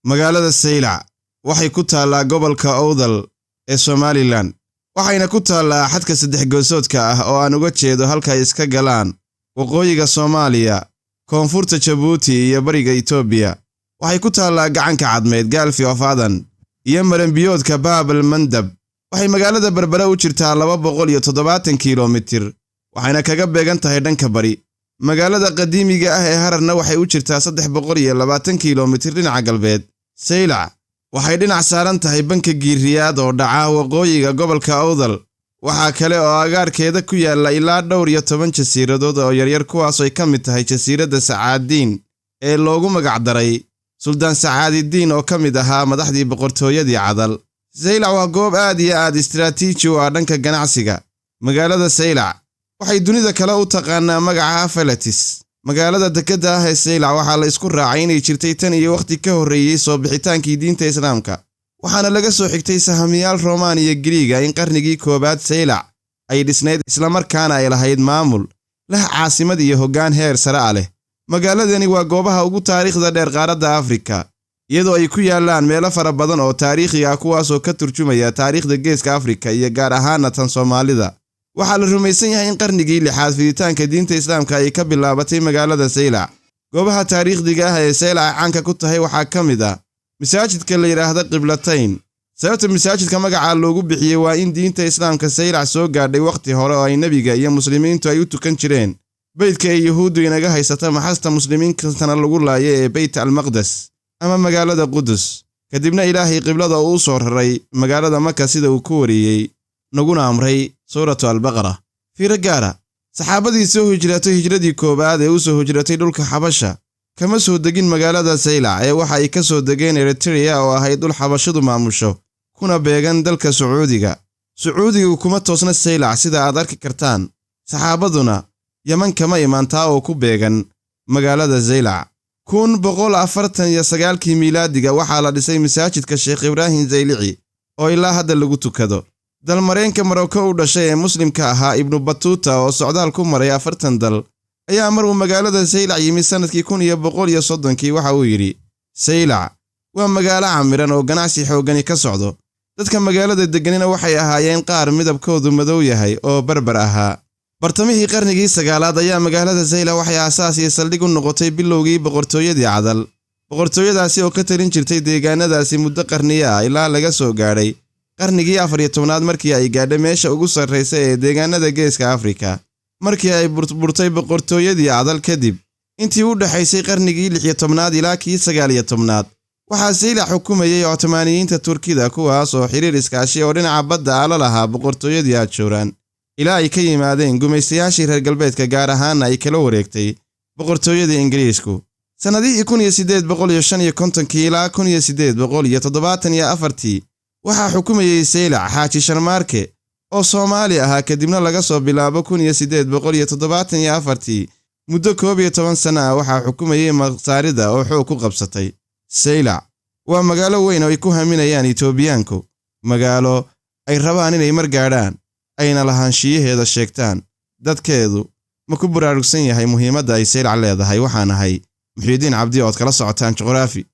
Magaalada Saylac waxay ku taallaa gobolka Owdal ee Somalilan, waxayna ku taallaa xadka saddex goosoodka ah oo aan uga jeedo halka ay iska galaan waqooyiga Soomaaliya, koonfurta Jabuuti iyo bariga Itoobiya. Waxay ku taallaa gacanka Cadmeed, Gulf of Aden, iyo maranbiyoodka Baabal Mandab. Waxay magaalada Berbera u jirtaa 270 kiilomitir, waxayna kaga beegan tahay dhanka bari. Magaalada qadiimiga ah ee Hararna waxay u jirtaa 320 kiilomitir dhinaca galbeed. Saylac waxay dhinac saaran tahay banka Giiriyaad oo dhaca waqooyiga gobolka Awdal. Waxaa kale oo agaarkeeda ku yaalla ilaa dhowr iyo toban jasiiradood oo yaryar, kuwaas ay ka mid tahay jasiiradda Sacaadiin ee loogu magacdaray Suldaan Sacaadidiin oo ka mid ahaa madaxdii boqortooyadii Cadal. Saylac waa goob aad iyo aad istiraatiiji u ah dhanka ganacsiga. Magaalada Saylac waxay dunida kale u taqaanaa magaca Afalatis. Magaalada dekedda ah ee Saylac waxaa la isku raacay inay jirtay tan iyo wakhti ka horreeyey soo bixitaankii diinta Islaamka, waxaana laga soo xigtay sahamiyaal Roomaan iyo Giriiga in qarnigii koowaad Saylac ay dhisnayd, islamarkaana ay lahayd maamul leh caasimad iyo hoggaan heer sare ah leh. Magaaladani waa goobaha ugu taariikhda dheer qaaradda Afrika, iyadoo ay ku yaallaan meelo fara badan oo taariikhi ah, kuwaasoo ka turjumaya taariikhda Geeska Afrika iyo gaar ahaana tan Soomaalida. Waxaa la rumaysan yahay in qarnigii lixaad fiditaanka diinta Islaamka ay ka bilaabatay magaalada Saylac. Goobaha taariikhdiga ah ee Saylac caanka ku tahay waxaa ka mid ah masaajidka la yidhaahda Qiblatayn. Sababta masaajidka magacaa loogu bixiyey waa in diinta Islaamka Saylac soo gaadhay wakhti hore oo ay nebiga iyo muslimiintu ay u tukan jireen beydka ay Yuhuuddu inaga haysata, maxasta muslimiin kastana lagu laaya, ee Beyt Almaqdes ama magaalada Qudus, kadibna Ilaahay qiblada uu u soo raray magaalada Maka, sida uu ku wariyey naguna amray Suuratu Albaqara. Fiiro gaara: saxaabadii soo hijratay hijradii koowaad ee u soo hijratay dhulka Xabasha kama soo degin magaalada Saylac, ee waxa ay ka soo degeen Eritrea oo ahayd dhul Xabashadu maamusho, kuna beegan dalka Sacuudiga. Sacuudigu kuma toosna Saylac, sida aad arki kartaan. Saxaabaduna Yeman kama imaantaa oo ku beegan magaalada Saylac. 1149-kii miilaadiga waxaa la dhisay masaajidka Sheekh Ibraahim Zaylici oo ilaa hadda lagu tukado. Dalmareenka Maroko u dhashay ee muslimka ahaa Ibnu Batuuta oo socdaal ku maray 40 dal ayaa mar uu magaalada Saylac yimi sannadkii 1130-kii waxa uu yidhi: "Saylac waa magaalo camiran oo ganacsi xooggani ka socdo. Dadka magaalada degganina waxay ahaayeen qaar midabkoodu madow yahay oo Barbar ahaa." Bartamihii qarnigii sagaalaad ayaa magaalada Saylac waxay aasaas iyo saldhig u noqotay bilowgii boqortooyadii Cadal, boqortooyadaasi oo ka talin jirtay deegaanadaasi muddo qarniyo ah, ilaa laga soo gaadhay qarnigii 14aad, markii ay gaadhay meesha ugu sarraysa ee deegaanada Geeska Afrika. Markii ay burburtay boqortooyadii Cadal kadib, intii u dhexaysay qarnigii 16aad ilaa kii 19aad, waxaa Saylac xukumayay Cotmaaniyiinta Turkida, kuwaas oo xiriir iskaashi oo dhinaca badda ah la lahaa boqortooyadii Ajuuraan, ilaa ay ka yimaadeen gumaystayaashii reer galbeedka, gaar ahaanna ay kala wareegtay boqortooyadii Ingiriisku. Sannadihii 1855-kii ilaa 1874-tii waxaa xukumayey Saylac Xaaji Sharmaarke oo Soomaali ahaa. Kadibna laga soo bilaabo 1874-tii muddo 11 sanno ah waxaa xukumayey Masaarida oo xoog ku qabsatay. Saylac waa magaalo weyn oo ay ku haminayaan Itoobiyaanku, magaalo ay rabaan inay mar gaadhaan ayna lahaanshiyaheeda sheegtaan. Dadkeedu ma ku baraarugsan yahay muhiimadda ay Saylac leedahay? Waxaan ahay Muxiidiin Cabdi ood kala socotaan Juqraafi.